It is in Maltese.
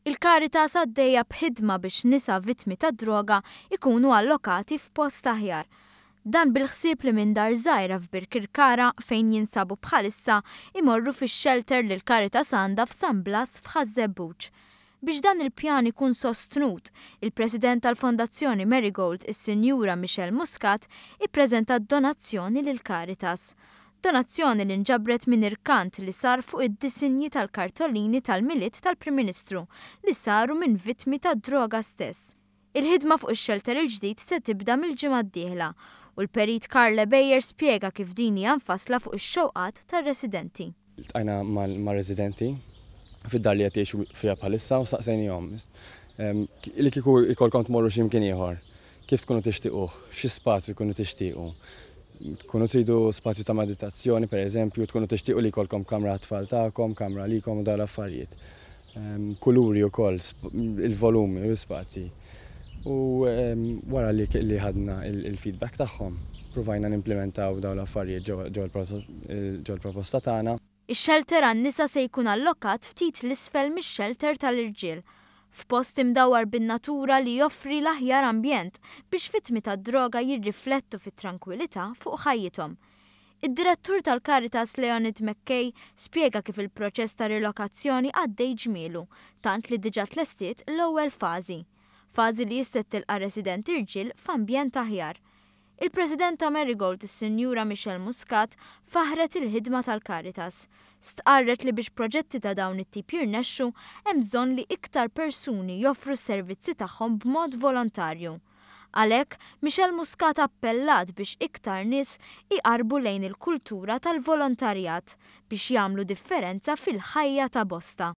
Il-Caritas għaddejja b'ħidma biex nisa vittmi tad-droga ikunu allokati f'post aħjar. Dan bil-ħsieb li minn dar żgħira f'Birkirkara fejn jinsabu bħalissa imorru fix-shelter li l-Caritas għandha f'San Blas f'Ħaż-Żebbuġ. Biex dan il-pjan ikun sostnut, il-President tal-Fondazzjoni Marigold, is-Sinjura Michelle Muscat, ippreżentat donazzjoni lill-Caritas. Donazzjoni li nġabret minn irkant li sar fuq id-disinji tal-kartolini tal-Milied tal-Prim Ministru li saru minn vittmi tad-droga stess. Il-ħidma fuq ix-xelter il-ġdid se tibda mill-ġimgħa d-dieħla u l-Perit Karl Ebejer spjega kif din hija mfassla fuq ix-xewqat tar-residenti. Iltqajna mar-residenti fid-dar li qed jgħixu fiha bħalissa u staqsejnihom li kieku jkollkom tmorru xi mkien ieħor, kif tkunu tixtiquh, xi spazju tkunu tixtiequ. Tkunu tridu spazju ta' meditazzjoni, pereżempju, tkunu tixtiequ li jkollkom kamra għat-tfal tagħkom, kamra għalikom u dawn l-affarijiet. Kuluri wkoll, il-volumi u l-ispazji. U wara li ħadna il-feedback tagħhom, provajna nimplementaw dawn l-affarijiet ġo l-proposta tagħna. Ix-xelter għan-nisa se jkun allokat ftit 'l isfel mix-xelter tal-irġiel, f'post imdawwar bin-natura li joffri l-aħjar ambjent biex vittmi tad-droga jirriflettu fit-trankwilità fuq ħajjithom. Id-Direttur tal-Caritas Leonid McKay spjega kif il-proċess ta' rilokazzjoni għaddej ġmielu, tant li diġà tlestiet l-ewwel fażi. Fażi li jistet tilqa' residenti rġiel f'ambjent aħjar. Il-President ta' Marigold, is-Sinjura Michelle Muscat, faħret il-ħidma tal-Caritas. Stqarret li biex proġetti ta' dawn it-tip jirnexxu, hemm bżonn li iktar persuni joffru s-servizzi tagħhom b'mod volontarju. Għalhekk, Michelle Muscat appellat biex iktar nies iqarbu lejn il-kultura tal-volontarjat biex jagħmlu differenza fil-ħajja ta' bosta.